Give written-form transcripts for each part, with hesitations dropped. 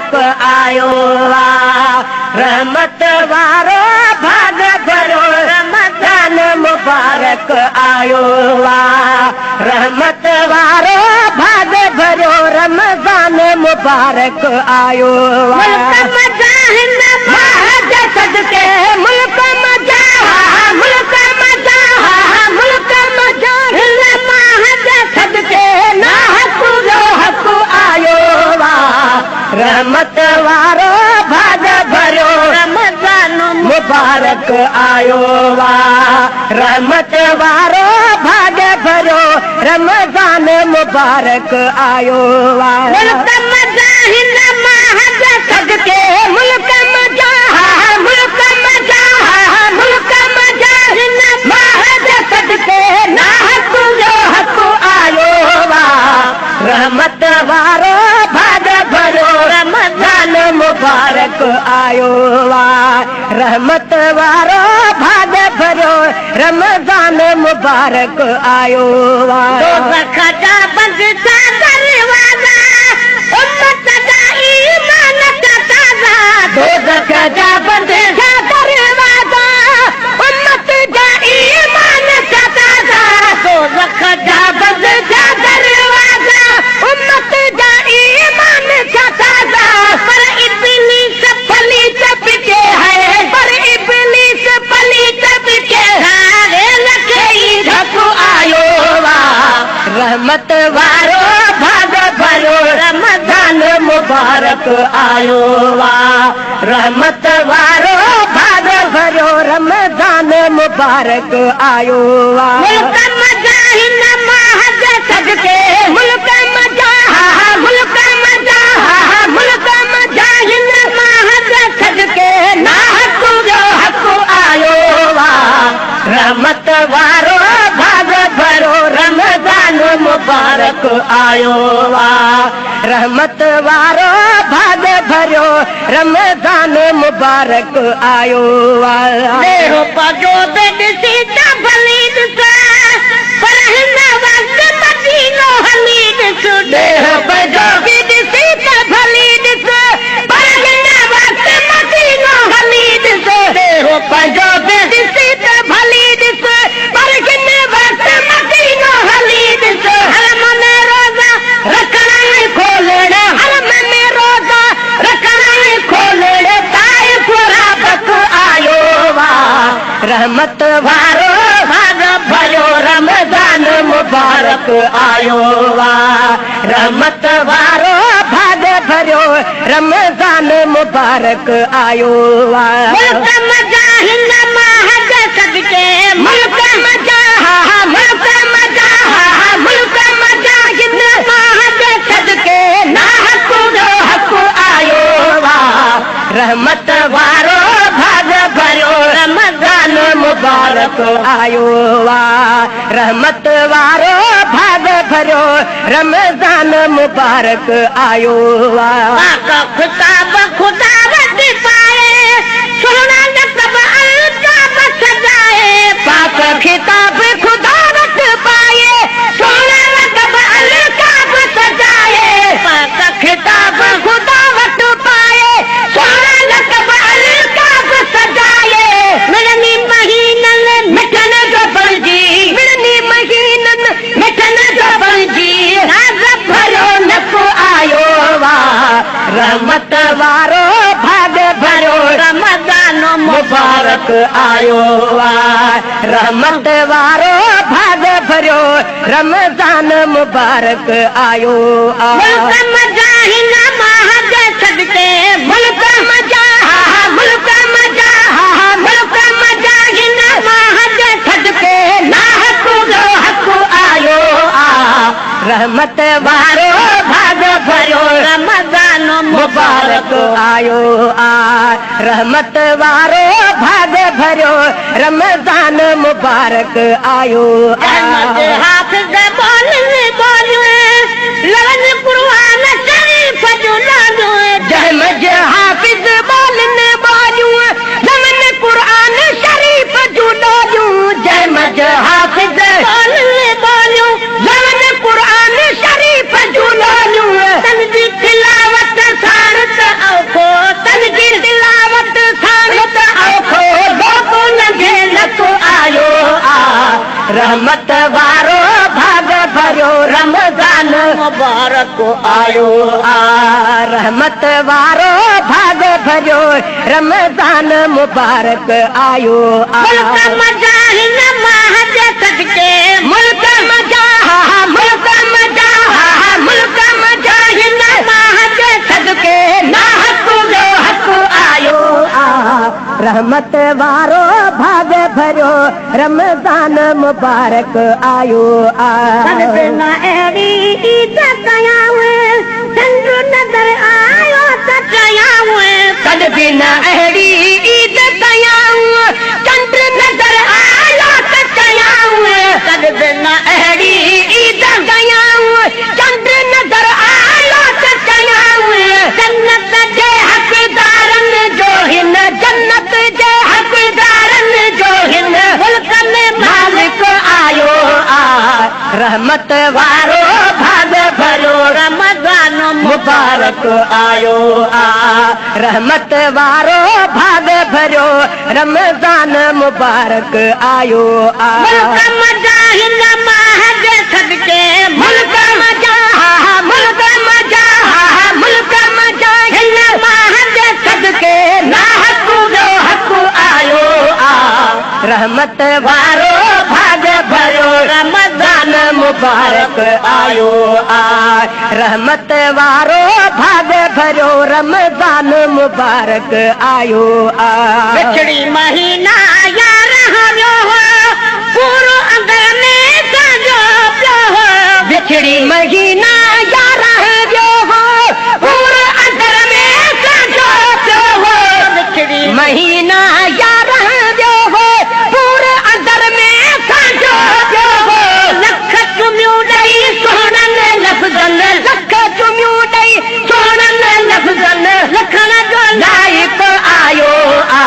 مبارڪ آيو آ. رحمت وارو ڀاڳ ڀريو رمضان مبارڪ آيو آ. رحمت وارو ڀاڳ ڀريو رمضان مبارڪ آيو آ. ملڪ منجهان هن ماهه جي صدقي ملڪ منجهان ملڪ منجهان ملڪ منجهان هن ماهه جي صدقي ناحق جو حق آيو آ. رحمت وارو ڀاڳ ڀريو رمضان مبارڪ آيو آ. رحمت وارو ڀاڳ ڀريو رمضان مبارڪ آيو آ. ملڪ منجهان هن ماهه جي صدقي ملڪ منجهان ملڪ منجهان ملڪ منجهان هن ماهه جي صدقي ناحق جو حق آيو آ. رحمت وارو ڀاڳ ڀريو رمضان مبارڪ آيو آ. رحمت وارو ڀاڳ ڀريو رمضان مبارڪ آيو آ. دوزخ جا بند ٿيا دروازا، امت جا ايمان ٿيا تازا. دوزخ جا بند ٿيا دروازا، امت جا ايمان ٿيا تازا. دوزخ جا بند ٿيا دروازا، امت جا ايمان ٿيا تازا. پر ابليس پليت پڪي هي، پر ابليس پليت پڪي ڌاڙيل کي ئي ڌڪ آيو آ. رحمت وارو ڀاڳ ڀريو رمضان مبارڪ آيو آ. رحمت وارو ڀاڳ ڀريو رمضان مبارڪ آيو آ. ملڪ منجهان هن ماهه جي صدقي ملڪ منجهان ملڪ منجهان ملڪ منجهان هن ماهه جي صدقي ناحق جو حق آيو آ. رحمت وارو ڀاڳ ڀريو رمضان مبارڪ آيو آ. رحمت وارو ڀاڳ ڀريو رمضان مبارڪ آيو آ. ڏيهه پنهنجو به ڏسي ته ڀلي ڏس، پر هن وقت مدينو هلي ڏس. ڏيهه پنهنجو به ڏسي ته ڀلي ڏس، پر هن وقت مدينو هلي ڏس. ڏيهه پنهنجو به ڏسي ته ڀلي ڏس، پر هن وقت مدينو هلي ڏس. حرم ۾ روزا رکڻ ۽ کولڻ، حرم ۾ روزا رکڻ ۽ کولڻ طائف رابط آيو آ. رحمت وارو ڀاڳ ڀريو رمضان مبارڪ آيو آ. رحمت وارو ڀاڳ ڀريو رمضان مبارڪ آيو آ. ملڪ منجهان هن ماهه جي صدقي ملڪ منجهان ملڪ منجهان ملڪ منجهان هن ماهه جي صدقي ناحق جو حق آيو آ. رحمت وارو ڀاڳ ڀريو رمضان مبارڪ آيو آ. رحمت وارو ڀاڳ ڀريو رمضان مبارڪ آيو آ. پاڪ خطاب خدا وٽ پائي، سهڻا لقب القاب سجائي. پاڪ خطاب خدا وٽ پائي، سهڻا لقب القاب سجائي. پاڪ خطاب خدا وٽ پائي، سهڻا لقب القاب سجائي. مڙني مهينن مٺن جو بڻجي، مڙني مهينن مٺن جو بڻجي راز ڀريو نڪ آيو آ. رحمت وارو ڀاڳ ڀريو رمضان مبارڪ آيو آ. رحمت وارو ڀاڳ ڀريو رمضان مبارڪ آيو آ. ملڪ منجهان هن ماهه جي صدقي ملڪ منجهان ملڪ منجهان ملڪ منجهان هن ماهه جي صدقي ناحق جو حق آيو آ. رحمت وارو ڀاڳ ڀريو رمضان مبارڪ آيو آ. رحمت وارو ڀاڳ ڀريو رمضان مبارڪ آيو آ. احمد حافظ ٻولن ٻوليون، لون قرآن شريف جون لاڏيون. جنهن منجهه حافظ ٻولن ٻوليون، لون قرآن شريف جون لاڏيون. جنهن منجهه حافظ ٻولن ٻوليون، لون قرآن شريف جون لاڏيون. تن جي تلاوت ساڻ ته رمضان مبارڪ آيو آ. رحمت وارو ڀاڳ ڀريو رمضان مبارڪ آيو آ. ملڪ منجهان هن ماهه جي صدقي. ملڪ منجهان، ملڪ منجهان، ملڪ منجهان هن ماهه جي صدقي ناحق جو حق آيو آ. رحمت وارو ڀاڳ ڀريو رمضان مبارڪ آيو آ. سڏ به نه اهڙي عيد ڪيائون، چنڊ نظر آيو ته چيائون. سڏ به نه اهڙي عيد ڪيائون، چنڊ نظر آيو ته چيائون. سڏ به نه اهڙي عيد ڪيائون، چنڊ نظر آيو ته چيائون. جنت جي حقدارن جو هن، جنت جي حقدارن جو هن ملڪ ۾ مالڪ آيو آ. رحمت وارو ڀاڳ ڀريو رمضان مبارڪ آيو آ. رحمت وارو ڀاڳ ڀريو رمضان مبارڪ آيو آ. ملڪ منجهان هن ماهه جي صدقي. ملڪ منجهان، ملڪ منجهان، ملڪ منجهان هن ماهه جي صدقي ناحق جو حق آيو آ. رحمت وارو ڀاڳ ڀريو رمضان مبارڪ آيو آ. رحمت وارو ڀاڳ ڀريو رمضان مبارڪ آيو آ. وڇڙي مهينا 11 ويو هو، پورو اندر ۾ سانجو پيو هو. وڇڙي مهينا 11 ويو هو، پورو اندر ۾ سانجو پيو هو. وڇڙي مهينا 11 ويو هو، پورو اندر ۾ سانجو پيو هو. لک چميون ڏئي سهڻن لفظن، لک چميون ڏئي سهڻن لفظن، لکڻ جو لائق آيو آ.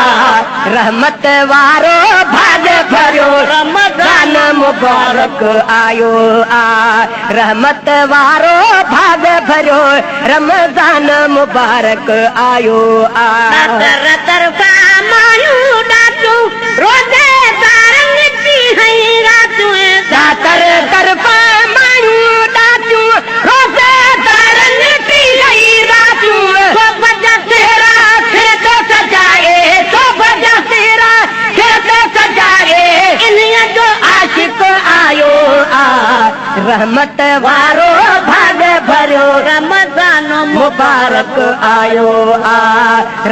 رحمت وارو ڀاڳ ڀريو رمضان مبارڪ آيو آ. رحمت وارو ڀاڳ ڀريو رمضان مبارڪ آيو آ. در طرفان مايون ڏاٽون، روزيدارن ڏينهن راتيون. داتر طرفان مايون ڏاٽون، روزيدارن ڏينهن راتيون. صوب جا سهرا سر تي سجائي، صوب جا سهرا سر تي سجائي، انهيء جو عاشق آيو آ. رحمت وارو ڀاڳ ڀريو رمضان مبارڪ آيو آ.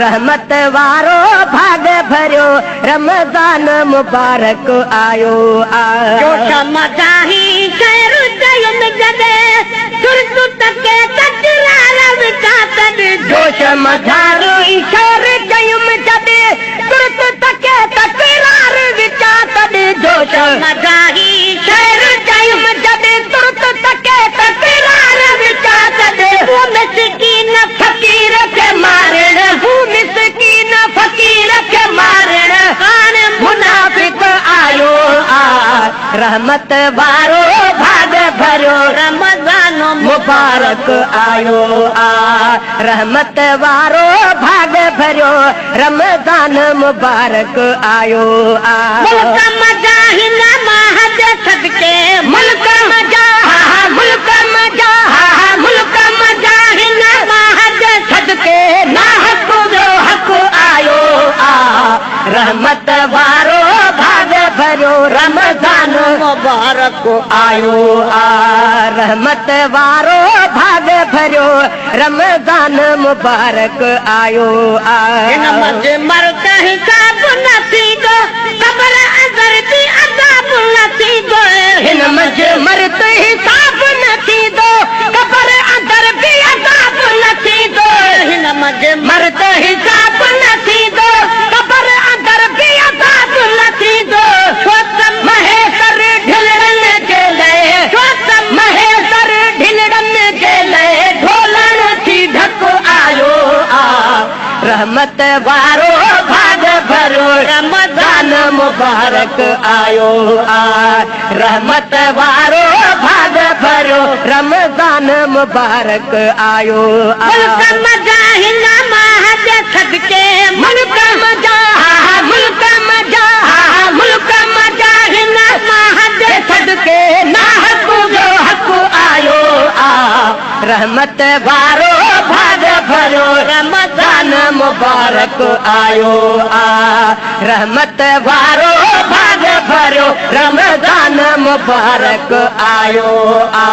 رحمت وارو ڀاڳ ڀريو رمضان مبارڪ آيو آ. جوش مزاحي شعر چيم جڏهن، ترت تڪي تڪرار وچان تڏ. جوش مزاحي شعر چيم جڏهن، ترت تڪي تڪرار وچان تڏ. جوش مزاحي شعر چيم جڏهن، ترت تڪي تڪرار وچان تڏ. هو مسڪين فقير کي مارڻ، هو مسڪين فقير کي مارڻ ڪاڻ منافق آيو آ. رحمت وارو ڀاڳ ڀريو رمضان مبارڪ آيو آ. رحمت وارو ڀاڳ ڀريو رمضان مبارڪ آيو آ. ملڪ منجهان هن ماهه جي صدقي. ملڪ منجهان، ملڪ منجهان، ملڪ منجهان هن ماهه جي صدقي ناحق جو حق آيو آ. رحمت وارو ڀاڳ ڀريو رمضان مبارڪ آيو آ. رحمت وارو ڀاڳ ڀريو رمضان مبارڪ آيو آ. هن منجهه مرد حساب نه ٿيندو، قبر اندر به عذاب نه ٿيندو. هن منجهه مرد حساب نه ٿيندو، قبر اندر به عذاب نه ٿيندو. هن منجهه مرد حساب نه ٿيندو، قبر اندر به عذاب نه ٿيندو. ڇو ته مهيسر ڍلڙن جي لاءِ، ڇو ته مهيسر ڍلڙن جي لاءِ ڍولڻ ٿي ڍڪ آيو آ. رحمت وارو ڀاڳ ڀريو رمضان مبارڪ آيو آ. رحمت وارو ڀاڳ ڀريو رمضان مبارڪ آيو آ. ملڪ منجهان هن ماهه جي صدقي. ملڪ منجهان، ملڪ منجهان، ملڪ منجهان هن ماهه جي صدقي ناحق جو حق آيو رحمت وارو ڀاڳ ڀريو رمضان مبارڪ آيو آ. رحمت وارو ڀاڳ ڀريو رمضان مبارڪ آيو آ.